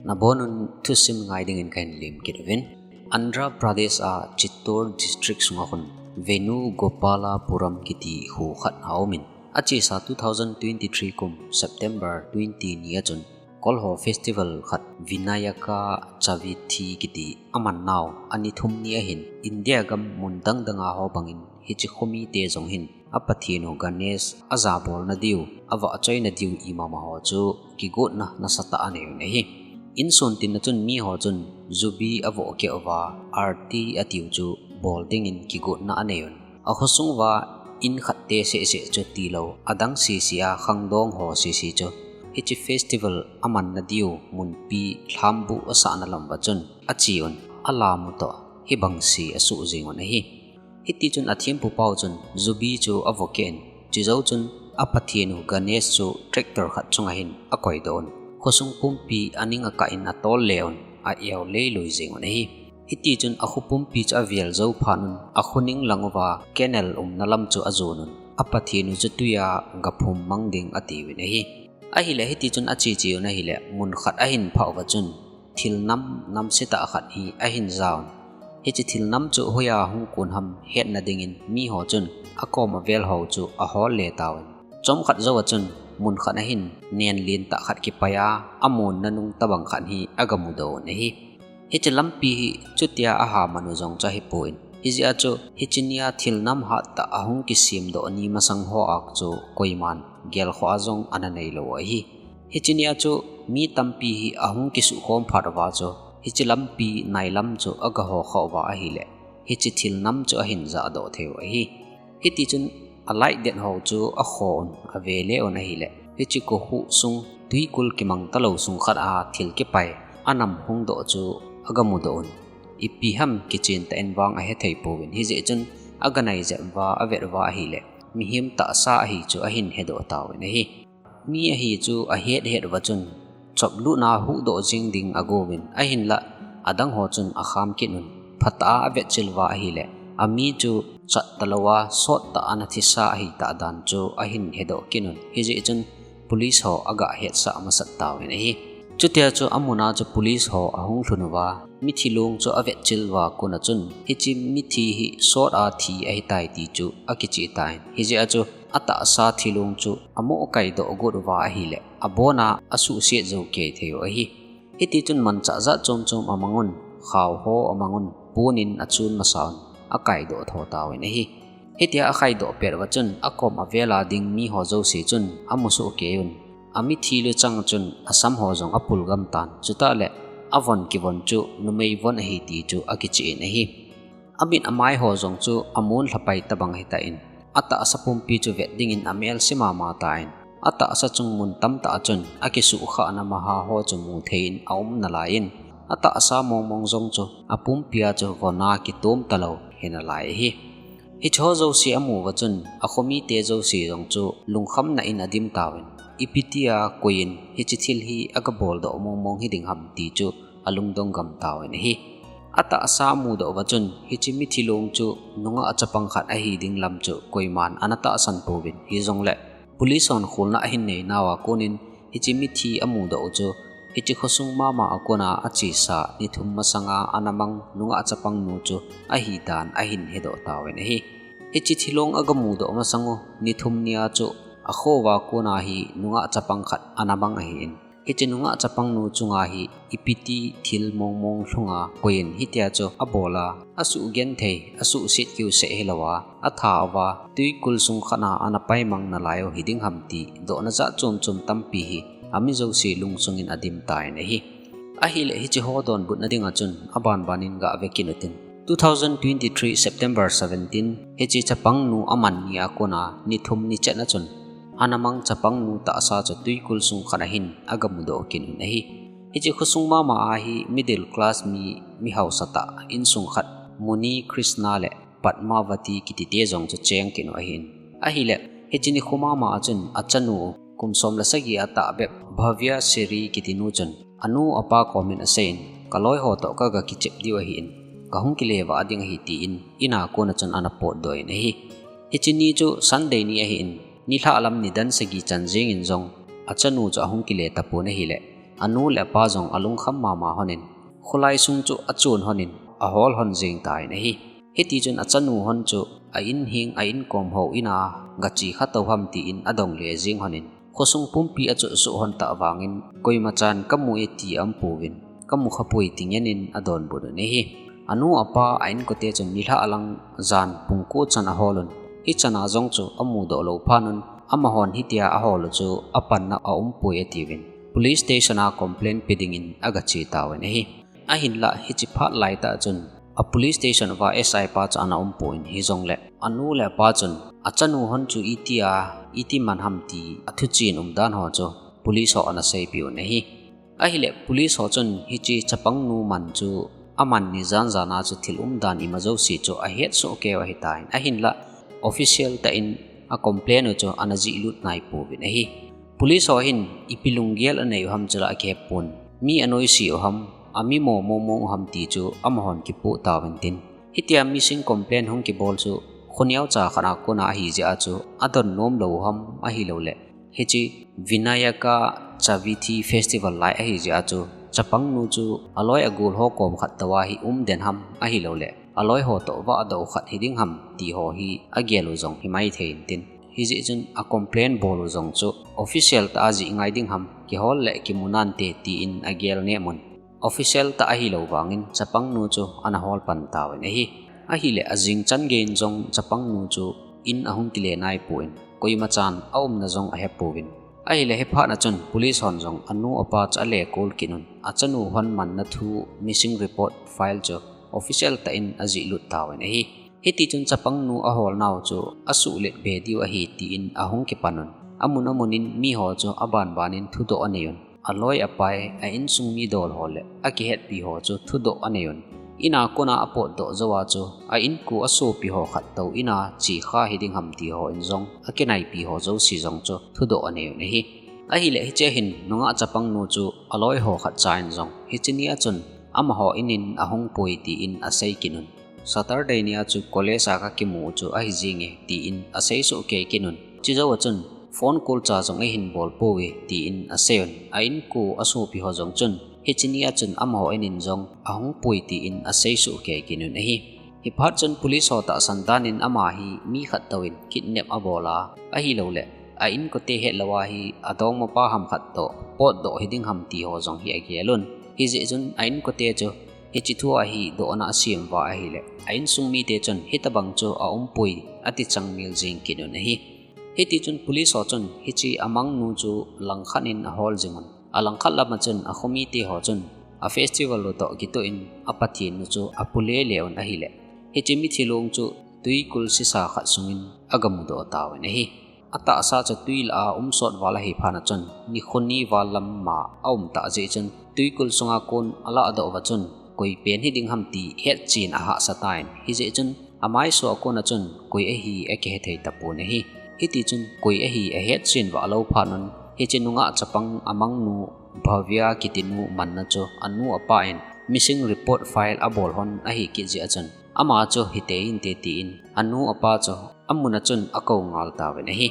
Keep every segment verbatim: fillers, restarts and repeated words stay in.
Nabonun thusim ngai dingin kahin lemkit uvin. Andhra Pradesh a Chittoor District sunga khun Venugopalapuram kiti kho khat aumin, achesa two thousand twenty-three kum September twenty ni achun Kol ho festival khat Vinayaka Chavithi kiti aman nau ani thum ni ahin India gam mun dang danga ho bangin hiche khomite jong hin a Pathen u Ganesh ajabolna diu, avahchoina diu imama ho chu kigotna nasatah anei un ahi. Insuntin achun mi ho chun jubi avohkeh uva aarti atiu chu bol dingin kigotna anei un. Akhosung uva in khat te seh seh chu tilou, adang sese a khangdong ho sese chu hiche festival amanna diu munpi lhambu asahna lam uva chun ache un, alamu toh hibang se asuh jeng un ahi. Hitichun athempu pau chun jubi chu avohkeh in, chujou chun a Pathen u Ganesh chu tractor khat chunga hin akoidoh un, khosung pumpi aning akah in atol le un, a-eu leiloi jeng un ahi. Hitichun akho pumpi chu avel jou phat un, akho ning lang uva canal umna lam chu ajon un, a Pathen u chu tuiya gaphum mang ding atiuvin ahi. Ahile hitichun ache che un ahile, mun khat ahin phah uva chun thil nam namsetah khat hi ahin ja un. Hiche thil nam chu hoiya hung kon ham hetna dingin mi ho chun akom avel ho chu ahol le tauvin. Chomkhat jou achun mun khat ahin nen lentah khat kipaiya, amonna nung tobang khat hi agamudoh un ahi. Hiche lampi hi chutia ahaman u jong chu ahipon, hijeh a chu hiche nia thil nam hattah ahung kisemdoh ni masang hoa chu koiman gelkhoh a jong ana neilou u ahi. Hiche nia chu mi tampi hi ahung kisukhom phat uva chu hiche lampi nailam chu agaho khah uva ahile, hiche thil nam chu ahin jahdoh thei u ahi. Hitichun alight det ho chu akho un, avele un ahile, hiche kokhuh sung, twikul kimang talou sung khat a thil kipai anam hungdoh chu agamudoh un. Ipi ham kichen tah in vang ahethei pouvin, hijeh chun aganai jep uva avet uva ahile, mihem tahsa ahi chu ahin hedoh tauvin ahi. Mi ahi chu ahet het uva chun choplutna huhdoh jeng ding agouvin, ahinlah adang ho chun akham kit un. Phatah a avetchil uva ahile, ami chu chat talouva sottah ana thisa ahitah dan chu ahin hedoh kit un. Hijeh chun police ho agahetsah masat tauvin ahi. Chutia chu amuna chu police ho ahung lhun uva, mithi long chu avetchil uva kona chun hiche mithi hi sot a thi ahitai ti chu akicheh tan. Hijeh a chu atahsa thilong chu amoh kaidoh got uva ahile, abona asuhset jou kei thei u ahi. Hitichun manchah jat chom chom amang un, khao ho amang un, pon in achun masa un, akaidoh tho tauvin ahi. Hitia akaidoh pet uva chun akom avela ding mi ho jouse chun amusoh kei un. Amithi luchang chun asam ho jong apul gam tan, chutah le avon kivon chu numei von ahi ti chu akicheh in ahi. Amit amai ho jong chu amun lhapai tobang ahitan, atahsa pumpi chu vet dingin amelse mama tan, atahsa chungmun tamtah chun akisuhkhahna maha ho chu mu thei in aum nalai in, atahsa mongmong jong chu apumpia chu von a kitom talou hinalai ahi. Hiche ho jouse amu uva chun akhomite jouse jong chu lungkhamna in adim tauvin, ipi tia koiyin hiche thil hi agaboldoh mongmong hiding ham ti chu alungdong gam tauvin ahi. Atahsa amudoh uva chun hiche mithi long chu nungah chapang khat ahi ding lam chu koiman ana tahsan pouvin, hijongle police hon kholna ahin nei nauva konin hiche mithi amudoh u chu hiche khosung mama a kona achesa ni thum masanga ana mang nungah chapang nu chu ahidan ahin hedoh tauvin ahi. Hiche thilong agamudoh masang u ni thum nia chu akhouva kona hi nungah chapang khat ana mang ahin, hiche nungah chapang nu chunga hi ipi ti thil mongmong lhunga koiyin hitia chu abol a, asuhgenthei, asuhset kiuseh hilouva, atha uva, twikul sung khat a ana paimang nalai u hiding ham ti dohna jat chom chom tampi hi ami jouse lungsung in adim tan ahi. Ahile hiche ho donbutna dinga chun abanbanin gave kit utin, two thousand twenty-three September seventeen, hiche chapang nu aman nia kona ni thum ni chetna chun ana mang chapang nu tahsa chu twikul sung khat a hin agamudoh kit un ahi. Hiche khosung mama a hi middle class mi, mihaosatah insung khat, Muni Krishna le Padmavati kitite jong chu cheng kit u ahin. Ahile hiche nikho mama a chun achanu kum som le sagi atah bep Bhavya Siri kitinu chun anu apa komin aseiyin, kaloi ho toh kaga kichep diu ahin, kahung kile vah ding ahi tin, in a kona chun ana potdoh in ahi. Hiche ni chu Sunday ni ahin, nilhah lam nidan sagi chan jengin jong achanu chu ahung kile tapon ahile, anu le apa jong alungkham mama honin, kholai sung chu achun honin, ahol hon jing tan ahi. Hiti chun achanu hon chu a in hing a inkom ho ina gachi kha to ham tin adong le jing honin, khosung pumpi achu suh hon ta vangin, koima chan kamu e ti aum pouvin, kamu kha poi ti ngen in adonbut un ahi. Anu apa a inkote chun nilhah lang jan pung ko chan ahol un, hichana jong chu amudoh lou phat un, amahon hitia ahol u chu apanna aum poi atiuvin, police station a complaint pe dingin agache tauvin ahi. Ahinlah hiche phat laitah chun a police station uva S I pa chu ana um pon, hijongle anu le apa chun achanu hon chu itia iti man ham ti athuchen umdan ho chu police ho ana seipeh un ahi. Ahile police ho chun hiche chapangnu man chu aman ni jan jan a chu thil umdan ima jouse chu ahet soh keiyu ahitan, ahinlah official tah in a complaint u chu ana jihlut nai pouvin ahi. Police ho hin ipi lunggel anei u ham chula akihe pon, mi anoise u ham, ami momo mong u ham ti chu amahon kipoh tauvin tin, hitia missing complaint hung kibol chu khoneocha khat a kona ahi jeh a chu adon nom lou u ham ahilouleh, hiche Vinayaka Chavithi Festival lai ahi jeh a chu chapangnu chu aloi agol ho kom khat tou a hi um den ham ahilouleh, aloi ho toh vahdoh khat hiding ham ti ho hi agel u jong himai thei intin, hijeh chun a complaint bol u jong chu official tah a jih ngai ding ham, kihol le kimu nante tin agel nem un, official tah ahilou vangin chapangnu chu ana hol pan tauvin ahi. Ahile ajing chan geiyin jong chapangnu chu in ahung kile nai pon, koima chan aumna jong ahe pouvin. Ahile hiphat na chun police hon jong anu apa chu ale kol kit un, achanu hon manna thu missing report file chu official tah in ajihlut tauvin ahi. Hiti chun chapangnu aholnau chu asuhlet be diu ahi tin ahung kipan un, amun amun in miho chu aban ban in thudoh anei un, aloi apai, a insung mi dol ho le akihetpi ho chu thudoh anei un, ina kona apotdoh jou a chu a inko asopi ho khat tou ina che kha hiding ham ti hon jong akinaipi ho jouse jong chu thudoh anei un ahi. Ahile hiche hin nungah chapangnu chu aloi ho khat cha in jong hiche nia chun amaho in in ahung poi tin asei kit un. Saturday nia chu college a kakimu chu ahi jinge tin asei soh kei kit un. Chujou a chun phone call cha jong eihin bol pouve tin asei un. A inko asopi ho jong chun hiche nia chun amaho in in jong ahung poi tin asei soh kei kit un ahi. Hiphat chun police ho tahsan dan in ama hi mi khat tou in kidnap abol a, ahilouleh a inkote hetlou a hi adongmapa ham khat toh potdoh hiding ham ti ho jong hi agel un. Hijeh chun a inkote chu hiche thu a hi dohna asem uva ahile, a insung mite chun hitobang chu aum poi ati chang mil jing kit un ahi. Hiti chun police ho chun hiche amangnu chu langkhat in ahol jing un, alangkhat lam a chun akhomite ho chun a festival u toh kitoh in a Pathen nu chu apu lele un ahile, hiche mithi long chu twikul sisa khat sungin agamudoh tauvin ahi. Atahsa chu twi lah a um sot val ahi phat na chun nikho ni val lam ma aum tah jeh chun twikul sunga kon alahdoh uva chun koi pen hiding ham ti hetchen ahahsa tan, hijeh chun amaiso a kon a chun koi ahi akihe thei tapon ahi. Hiti chun koi ahi ahetchen vah lou phat un, hiche nungah chapang amangnu Bhavya kitinu manna chu anu apa in missing report file abol hon ahi kit jeh a chun ama chu hitei inte tin anu apa chu amun a chun akou ngal tauvin ahi.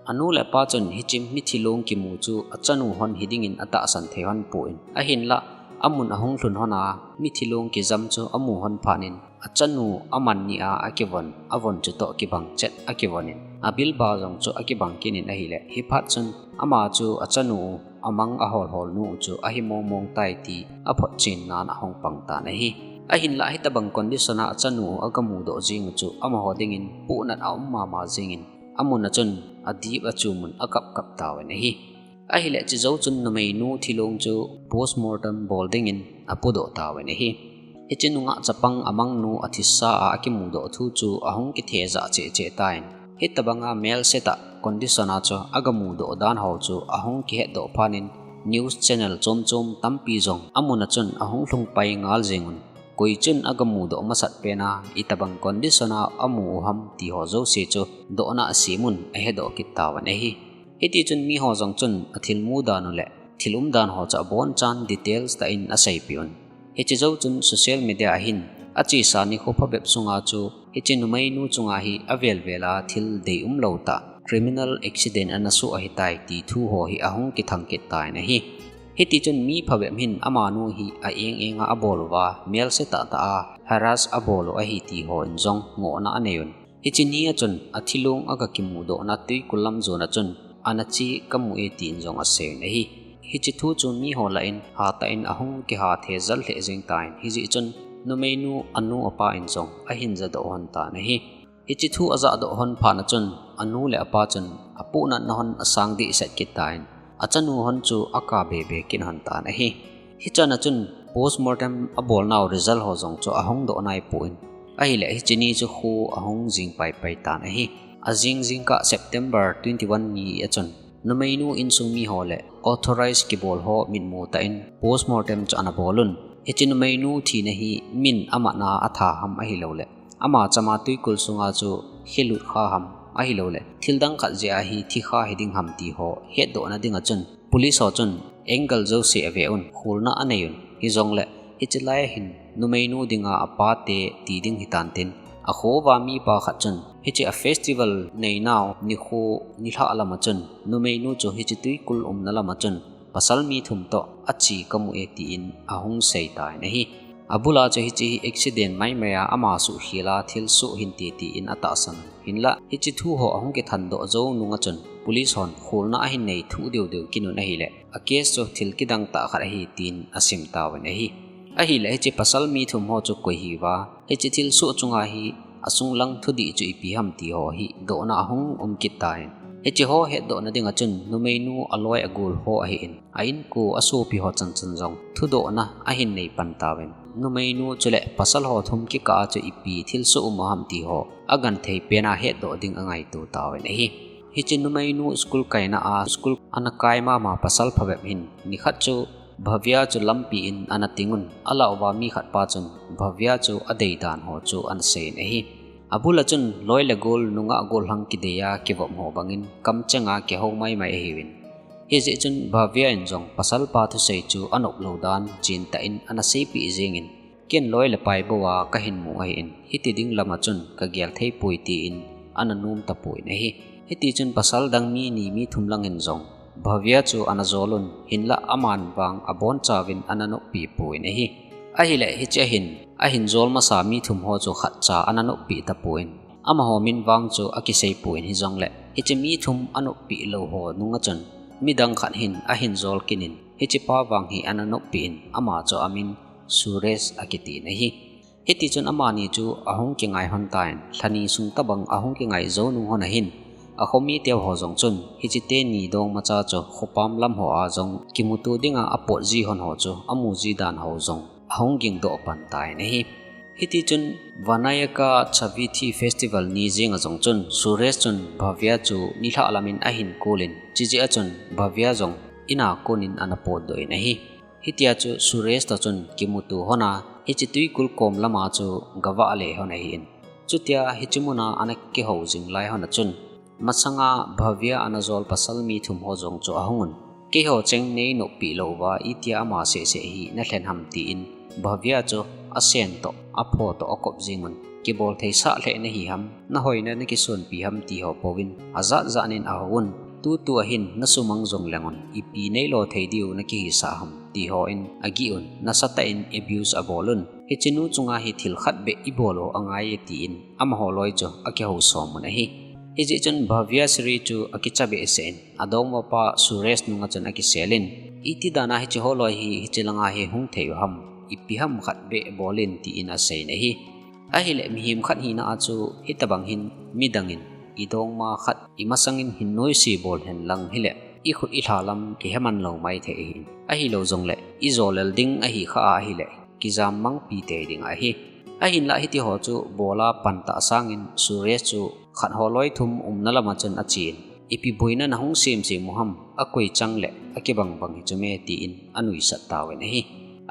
Anu le apa chun hiche mithi long kimu chu achanu hon hiding in atahsan thei hon pon, ahinlah amun ahung lhun hon a mithi long kijam chu amu hon phat in achanu aman ni a akivon, avon chutoh kibang chet akivon in abilba jong chu akibang kit in ahile, hiphat chun ama chu achanu u amang ahol hol nu u chu ahi mong mong tai ti aphotchen nan ahung pang tan ahi. Ahinlah hitobang condition a achanu u agamudoh jing u chu amaho dingin pohnat aum mama jing in amun a chun adip achum un akap kap tauvin ahi. Ahile chujou chun numeinu thilong chu postmortem bol dingin apudoh tauvin ahi. Hiche nungah chapang amangnu athisa a akimudoh thu chu ahung kithejah cheh cheh tan, hitobanga melsetah condition a chu agamudoh dan ho chu ahung kihetdoh phat in news channel chom chom tampi jong amun a chun ahung lhung pai ngal jing un, koi chun agamudoh masat pen a itobang condition a amu u ham ti ho jouse chu dohna asem un ahedoh kit tauvin ahi. Hiti chun miho jong chun athilmu dan u le thil umdan ho chu abonchan details tah in aseipeh un. Hiche jou chun social media a hin achesa nikho phabep sunga chu hiche numeinu chunga hi avel vel a thil deium lou tah criminal accident ana soh ahitai ti thu ho hi ahung kithang kit tan ahi. Hiti chun mi phabep hin amanu hi a eng enga abol uva, melse tahtah a harass abol u ahi ti ho in jong ngohna anei un. Hiche ni a chun a thilong aga kimudohna tuikul lam jona chun ana che kamu e tin jong asei un ahi. Hiche thu chu mi ho lah in hatah in ahung kiha thejal lheh jeng tan, hijeh chun numeinu anu apa in jong ahin jadoh hon tan ahi. Hiche thu ajahdoh hon phat na chun anu le apa chun apohnatna hon asang dehset kit tan, achanu hon chu akap bebe kit hon tan ahi. Hichan a chun postmortem abolnau result ho jong chu ahung doh naipon, ahile hiche ni chu kho ahung jing paipai tan ahi. Ajing jingkah September twenty-one ni a chun numeinu insung mi ho le authorized kibol ho mitmu tah in postmortem chu ana bol un. Hiche numeinu thina hi min amatna a atha ham ahilouleh ama chama tuikul sunga chu khe lut kha ham ahilouleh thildang khat jeh a hi thi kha hiding ham ti ho hetdohna dinga chun police ho chun angle jouse ave un, kholna anei un. Hijongle hiche lai a hin numeinu dinga apa te ti ding hitan tin, akho uva mipa khat chun hiche a festival neinau nikho nilhah lam a chun numeinu chu hiche tuikul umna lam a chun pasal mi thum toh ache kamu e tin ahung sei tan ahi. Abul a chu hiche hi accident maimai a ama suhkhel a thilsoh hinte tin atahsan. Hinlah hiche thu ho ahung kithandoh jou nung a chun police hon kholna ahin nei thuh deudeu kit un ahile a case chu thil kidang tah khat ahi tin asim tauvin ahi. Ahile hiche pasal mi thum ho chu koi hiuva, hiche thilsoh chunga hi asunglang thudih chu ipi ham ti ho hi dohna ahung um kit tan. Hiche ho hetdohna dinga chun numeinu aloi agol ho ahin, a inko asopi ho chanchan jong thudohna ahin nei pan tauvin, numeinu chule pasal ho thum kikah a chu ipi thilsoh um ham ti ho agenthei pen a hetdoh ding angaito tauvin ahi. Hiche numeinu school kaina a school ana kai mama pasal phabep hin nikhat chu Bhavya chu lampi in ana ting un, alah uva mi khat pa chun Bhavya chu adei dan ho chu ana sei in ahi. Abul a chun loi le gol, nungah gollhang kidei a kivop ho bangin kamcheng a kihou maimai ahiuvin, hijeh chun Bhavya in jong pasal pa thusei chu anop lou dan chentah in ana seipeh jengin, ken loi le pai bou a kahin mu ahin, hiti ding lam a chun kagel thei poi tin ana nom tapon ahi. Hiti chun pasal dang mi ni mi thum lang in jong Bhavya chu ana jol un, hinlah aman vang abonchauvin ana noppeh pon ahi. Ahile hiche a hin ahin jol masa mi thum ho chu khatcha ana noppeh tapon, amaho min vang chu akisei pon, hijongle hiche mi thum anoppeh lou ho nung a chun midang khat hin ahin jol kit in, hiche pa vang hi ana noppeh in, ama chu amin Suresh akitin ahi. Hiti chun amani chu ahung kingai hon tan, lhani sung tobang ahung kingai jou nung hon ahin, akhomi teu ho jong chun hiche teni dongmacha chu khopam lam ho a jong kimuto dinga apot ji hon ho chu amu ji dan ho jong ahung gingdoh pan tan ahi. Hiti chun Vinayaka Chavithi Festival ni jenga jong chun Suresh chun Bhavya chu nilhah lam in ahin kou in, chujeh a chun Bhavya jong in a kon in ana potdoh in ahi. Hitia chu Suresh toh chun kimuto hon a, hiche tuikul kom lama chu gavah le hon ahin. Chutia hiche muna ana kihou jing lai hon a chun, masanga Bhavya ana jol pasal mi thum ho jong chu ahung un, keiho cheng nei noppeh lou uva, itia ama sehseh hi nalhen ham tin, Bhavya chu asen toh, apho toh akop jeng un, kibol thei sah lheh nahi ham, nahoina nakisonpi ham ti ho pouvin, ajat jat in ahou un, tutu a hin nasumang jong leng un, ipi neilo thei diu nakihisah ham ti ho in agih un, nasatah in abuse abol un, hiche nu chunga hi thil khat beh ibol u angai e tin, amaho loi chu akihou som un ahi. Hijeh chun Bhavya Sri chu akicha behseh in, adongmapa Suresh nunga chun akisel in, iti dan a hiche ho loi hi hiche langa hi hung thei u ham, ipi ham khat beh bol in tin asei in ahi. Ahile mihem khat hina a chu hitobang hin midang in idongma khat imasang in hin noise bol hen lang hile, ikhut ilha lam kiheman lou maithei ahin, ahilou jongle ijolel ding ahi kha a ahile, kijam mangpi tei ding ahi. Ahinlah hiti ho chu bol a pan tah sangin Suresh chu khat ho loi thum umna lama chun achen, ipi boina nahung semsem u ham, akoi chang le akibang bang hichu me tin anuisat tauvin ahi.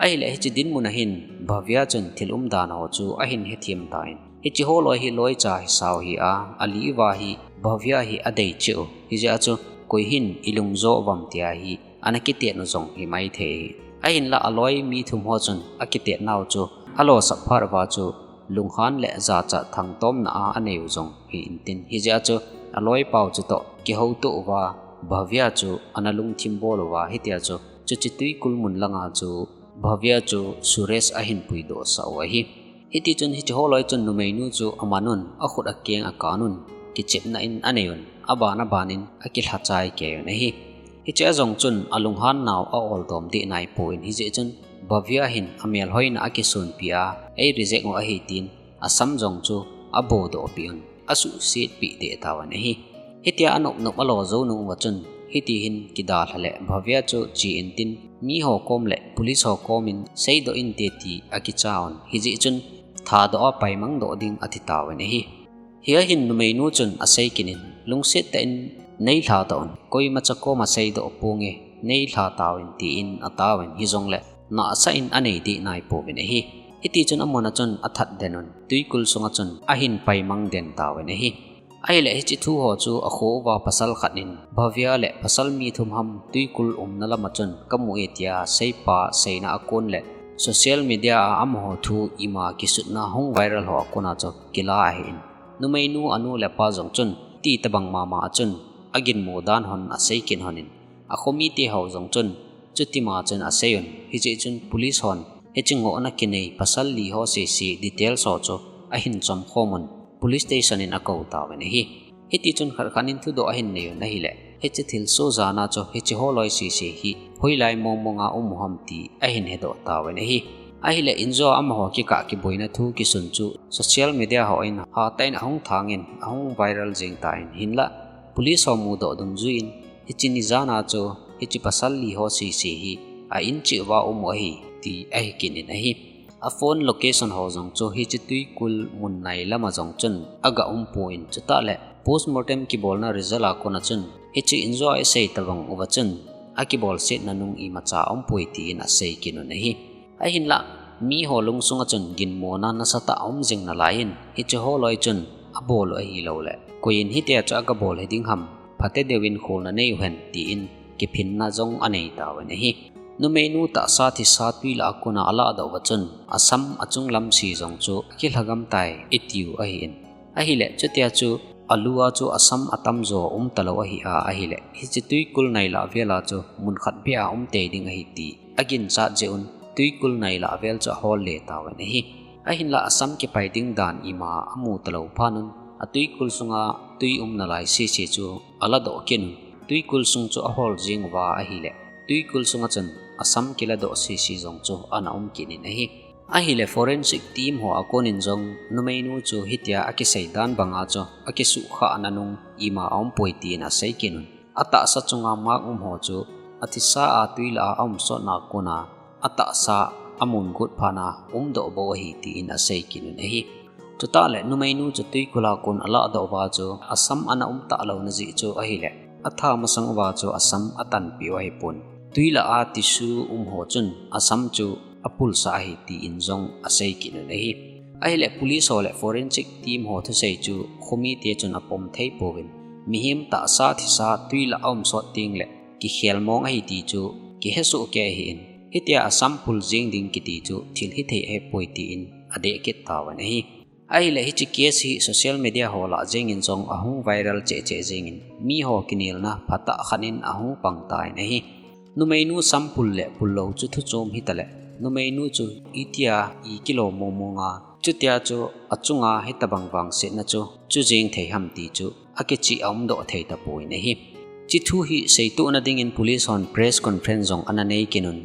Ahile hiche dinmun a hin Bhavya chun thil umdan ho chu ahin hethem tan, hiche ho loi hi loicha hisau hi a, ali uva hi Bhavya hi adei cheh u, hijeh a chu koi hin ilung jo uvam tia hi ana kitet u jong hi maithei ahi. Ahinlah aloi mi thum ho chun akitet nau chu alosap phat uva chu lunghan le jachat thangtomna a anei u jong hi intin, hijeh a chu aloipau chutoh kihoutoh uva Bhavya chu ana lungthim bol uva, hitia chu Chuche tuikul mun langa chu Bhavya chu Suresh ahin puidoh sah u ahi. Hiti chun hiche holoi chun numeinu chu aman un, akhut akeng akan un, kichepna in anei un, aban aban in akilha chai kei un ahi. Hiche a jong chun alunghan nau a-ol dom deh nai pon, hijeh chun Bhavya hin amel hoina akisunpi a, ei reject u ahi tin, asam jong chu abodoh peh un, asuhset peh deh tauvin ahi. Hitia anop nop alo jou nung uva chun, hiti hin kidalha le Bhavya chu che intin, miho kom le police ho kom in seidoh inte ti akicha un, hijeh chun thadoh a paimang doh ding ati tauvin ahi. Hia hin numeinu chun asei kit in, lungset tah in neilha tah un, koimacha koma seidoh ponge, neilha tauvin tin atauvin, hijongle nahsah in anei deh nai pouvin ahi. Hiti chun amun a chun athat den un, tuikul sunga chun ahin paimang den tauvin ahi. Ahile hiche thu ho chu akho uva pasal khat in, Bhavya le pasal mi thum ham tuikul umna lama chun kamu e tia seipa seina akon le social media a amaho thu ima kisutna hung viral ho akona chu kila ahin. Numeinu anu le apa jong chun ti tabang mama a chun aginmo dan hon asei kit hon in, akhomite ho jong chun chutima chun asei un, hijeh chun police hon hiche ngohna kinei pasal li ho sese details ho chu ahin chomkhom un, police station in akou tauvin ahi. Hiti chun khat khat in thudoh ahin nei un ahile, hiche thilsoh jana chu hiche holoi sese hi hoilai mong monga um u ham ti ahin hedoh tauvin ahi. Ahile injo amaho kikah kiboina thu kisun chu social media ho in hatah in ahung thang in ahung viral jeng tan, hinla police ho mudoh dungjui in hiche ni jana chu hiche pasal li ho sese hi a in cheh uva um u ahi ti ahe kit in ahi. A phone location ho jong chu hiche tuikul mun nai lama jong chun aga um pon, chutah le postmortem kibolna result a kona chun hiche injo a isei tabang uva chun akibolsetna nung imacha aumpoi tin asei kit un ahi. Ahinlah, miho lungsunga chun ginmona nasatah aum jing nalaiyin, hiche holoi chun abol u ahilou le, koiyin hitia chu agabol hiding ham, phatedeuvin kholna nei uhen, tin kiphinna jong anei tauvin ahi. Numeinu tahsa thisa twi lah a kona aladoh uva chun, asam achunglam se jong chu akilhagam tai, itiu ahin. Ahile, chutia chu alua chu asam atamjo umtalou ahi a, ahile, hiche twikul nailah vela chu munkhat beh a umtei ding ahi ti aginchat jeh un, twikul nailah vel chu ahol le tauvin ahi. Ahinlah asam kipai ding dan ima amutalou phat un, atwikul sunga twi um nalai sese chu aladoh kit un, twikul sung chu ahol jing uva ahile, twikul sunga chun asam kiladoh sese jong chu ana um kit in ahi. Ahile forensic team ho a konin jong numeinu chu hitia akisei dan banga chu akisuhkhahna nung ima aumpoi tin asei kit un. Atahsa chunga mark umho chu athisa a twi lah a aumsotna kona atahsa amun got phat a umdoh bou ahi tin asei kit un ahi. Chutah le numeinu chu twikul a kon aladoh uva chu asam ana umtah louna jeh chu ahile, atha masang uva chu asam atanpeh u ahipon, twi lah a tissue umho chun asam chu apulsah ahi tin jong asei kit un ahi. Ahile police ho le forensic team ho thusei chu khomite chun apom thei pouvin, mihem tahsa thisa twi lah a aumsot tengle kikhel mong ahi ti chu kihesoh kei ahin, hitia asam pul jeng ding kiti chu thil hithei ahipoi tin adeh kit tauvin ahi. Ahile hiche case hi social media ho lah jengin jong ahung viral cheh cheh jengin, miho kinelna phatah khat in ahung pang tan ahi. Numeinu sam pul le pullou chu thuchom hitale, numeinu chu itia i kilo mongmonga, chutia chu achunga hitobang vangsetna chu chu jeng thei ham ti chu akichih aumdoh thei tapon ahi. Hiche thu hi seitohna dingin police hon press conference jong ana nei kit un.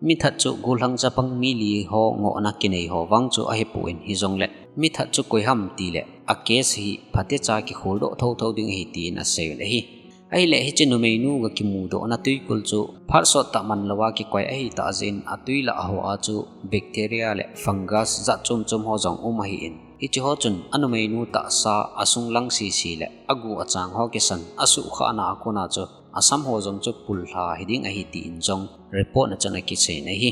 Mithat chu gollhang chapang mi li ho ngohna kinei ho vang chu ahipon, hijongle mithat chu koi ham tile a case hi phatecha kikholdoh thotho ding ahi tin asei un ahi. Ahile hiche numeinu ga kimudohna twikul chu phat sottah manlouva kikoi ahitah jeh in atwi lah a ho a chu bacteria le fungus jat chom chom ho jong um ahin, hiche ho chun anumeinu tahsa asunglang sese le agu achang ho kisan asuhkhahna a kona chu asam ho jong chu pullha hiding ahi tin jong report na chun akisei in ahi.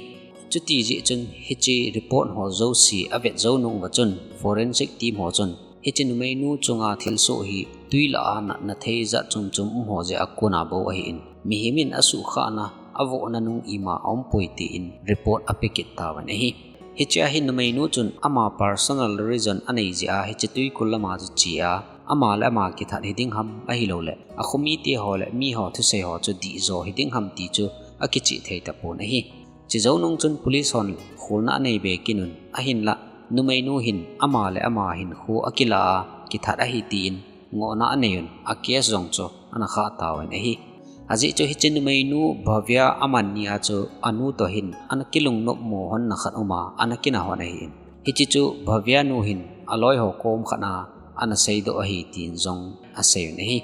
Chuti jeh chun hiche report ho jouse avet jou nung uva chun forensic team ho chun hiche numeinu chunga thilsoh hi twi lah a natna thei jat chom chom umho jeh a kona bou ahin, mihem in asuhkhahna avohna nung ima aumpoi tin report ape kit tauvin ahi. Hichea hi numeinu chun ama personal reason anei jeh a hiche twikul lama chu che a, ama le ama kithat hiding ham ahiloule akhomite ho le miho thusei ho chu dihjo hiding ham ti chu akichih thei tapon ahi. Chijou nung chun police hon kholna anei be kit un, ahinlah numeinu hin ama le ama hinkho akila a kithat ahi tin ngohna anei un, a case jong chu ana khah tauvin ahi. Ajeh chu hiche numeinu Bhavya aman nia chu anu toh hin ana kilungnop mo hon na khat uma ana kina hon ahin. Hiche chu Bhavya nu hin aloi ho kom khat a ana seidoh ahi tin jong asei un ahi.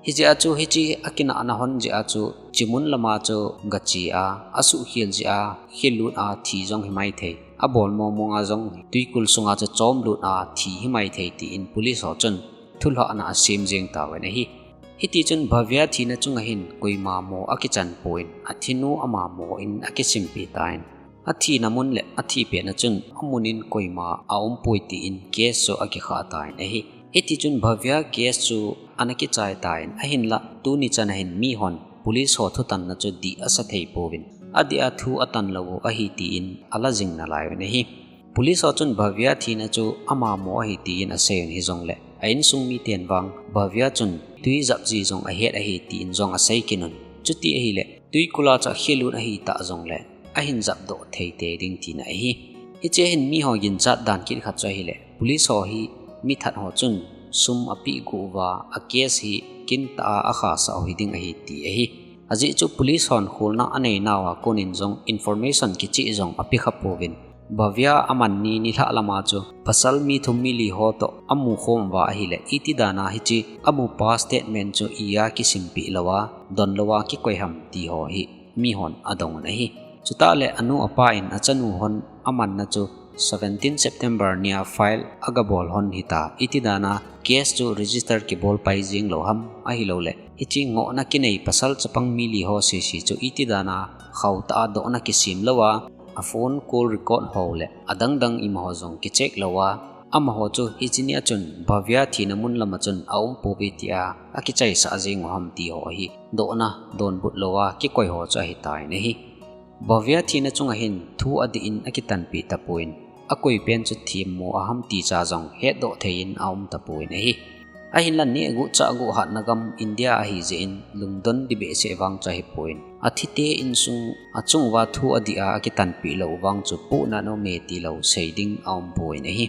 Hijeh a chu hiche akinahna hon jeh a chu chimun lama chu gache a, asuhkhel jeh a khelut a thi jong himai thei. Abol mong mong a jong twikul sunga chu chomlut a thi himai thei tin police ho chun thulhahna asem jeng tauvin ahi. Hitichun Bhavya thina chunga hin koima mo akichan pon, athinu ama mo in akisimpeh tan. Athina mun le athipehna chun amun in koima aumpoi tin case chu akikhah tan ahi. Hitichun Bhavya case chu ana kichai tan, ahinlah tuni chan a hin mihon police ho thutanna chu dih asa thei pouvin, adeh a thu atan lou u ahi tin ala jing nalaiyun ahi. Police ho chun Bhavya thina chu ama mo ahi tin asei un hijongle, a insung miten vang Bhavya chun twi jap ji jong ahet ahi tin jong asei kit un. Chuti ahile, twikul a chu akhelut ahitah jongle, ahin japdoh thei tei ding tina ahi. Hiche hin miho ginchat dan kit khat chu ahile, police ho hi mithat ho chun sum apeh got uva, a case hi kintah a akhahsah u hiding ahi ti ahi. Ajeh chu police hon kholna anei nauva konin jong information kicheh jong ape kha pouvin, Bhavya aman ni nilhah lama chu pasal mi thum mi li ho toh amu khom uva ahile, iti dana hiche amupa statement chu iya kisimpeh louva, don louva kikoi ham ti ho hi mihon adong un ahi. Chutah le anu apa in achanu hon amanna chu seventeen September nia file agabol hon hita, iti dana case chu register kibol pai jeng lou ham, ahilouleh hiche ngohna kinei pasal chapang mi li ho sese chu iti dana khohtah a dohna kisem louva, a phone call record ho le adang dang imaho jong kicheck louva, amaho chu hiche nia chun Bhavya thina mun lama chun aumpouve tia akichaisah jeng u ham ti ho hi dohna donbut louva kikoi ho chu ahitan ahi. Bhavya thina chunga hin thu adih in akitanpeh tapon, akoi pen chu themmo aham ti cha jong hetdoh thei in aum tapon ahi. Ahinla nehguh chahguh hatna gam India ahijeh in lungdon ding behseh vang chu ahipon, athite insung achung uva thu adih a akitanpeh lou vang chu pohnat aume tilou sei ding aumpon ahi.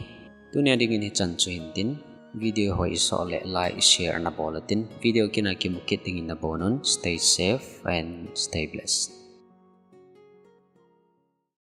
Tunia dingin hichan chu hintin, video hoi isoh le like, share nabol utin, video kina kimu kit dingin nabonun, stay safe and stay blessed.